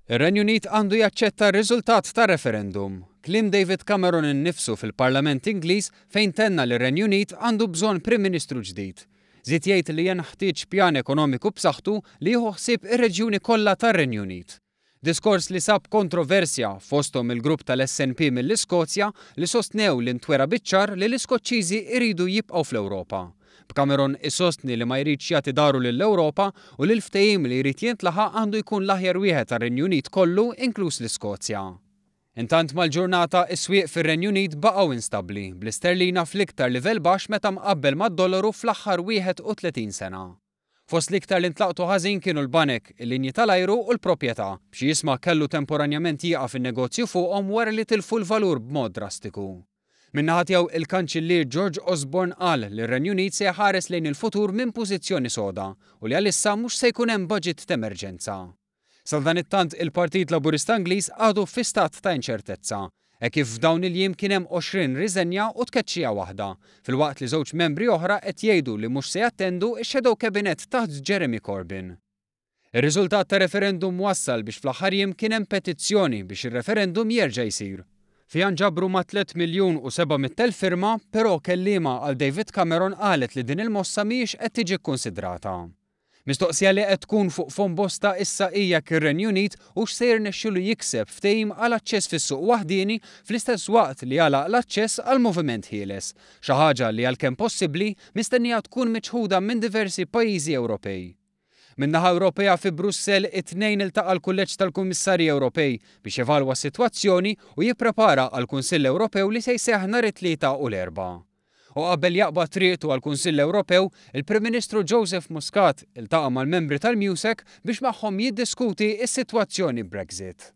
Ir-Renju Unit għandu jaċċetta r-riżultat tar-referendum. Kliem David Cameron innifsu fil-Parlament Ingliż fejn tenna li r-Renju Unit għandu bżonn Prim Ministru ġdid. Żied jgħid li jenħtieġ pjan ekonomiku b'saħħtu li jieħu ħsieb ir-reġjuni kollha tar-Renju Unit. Diskors li sab kontroversja, fosthom mill-grupp tal-SNP mill-Iskozja li sostnew li ntwera biċ-ċar li l-Iskoċċiżi jridu jibqgħu fl-Ewropa. B'Cameron isostni li ma jridx jagħti dahru lill-Ewropa u li l-ftehim li jrid jintlaħaq għandu jkun l-aħjar wieħed għar-Renju Unit kollu inkluż l-Iskozja. Intant mal-ġurnata is-swieq fir-Renju Unit baqgħu instabbli, bl-isterlina fl-iktar livell baxx meta mqabbel mad-dollaru fl-aħħar 31 sena. Fost l-iktar li ntlaqtu ħażin kienu l-banek, il-linji tal-ajru u l-proprjetà, b'xi jisma' kellu temporanjament jieqaf in-negozju fuqhom wara li tilfu l-valur b'mod drastiku. Min-naħa tiegħu, il-Kanċillier George Osborne qal li r-Renju Unit se jħares lejn il-futur minn pożizzjoni soda u li għalissa mhux se jkun hemm baġit t'emerġenza. Sadanittant, il-Partit Laburista Ingliż għadu fi stat ta' inċertezza, hekk kif f'dawn il-jiem kien hemm 20 riżenja u tkeċċija waħda, filwaqt li żewġ membri oħra qed jgħidu li mhux se jattendu x-shadow cabinet taħt Jeremy Corbyn. Ir-riżultat tar-referendum wassal biex fl-aħħar jiem kien hemm petizzjoni biex ir-referendum jerġa' jsir. Fiha nġabru mat-3,700,000 firma, però kelliema għal David Cameron qalet li din il-mossa mhijiex qed tiġi kkunsidrata. Mistoqsija li qed tkun fuq fomm bosta issa hi jekk ir-Renju Unit hux se jirnexxilu jikseb ftehim għal aċċess fis-suq waħdieni fl-istess waqt li jagħlaq l-aċċess għall-moviment ħieles, xi ħaġa li għalkemm possibbli, mistennija tkun miċħuda minn diversi pajjiżi Ewropej. Min-naħa Ewropea fi Brussell it-Tnejn iltaqa' l-Kulleġġ tal-Kummissarji Ewropej biex jevalwa s-sitwazzjoni u jipprepara għall-Kunsill Ewropew li se jseħħ nhar it-Tlieta u l-Erbgħa. U qabel jaqbad triqtu għall-Kunsill Ewropew, il-Prim Ministru Joseph Muscat iltaqa' mal-membri tal-MEUSAC biex magħhom jiddiskuti s-sitwazzjoni Brexit.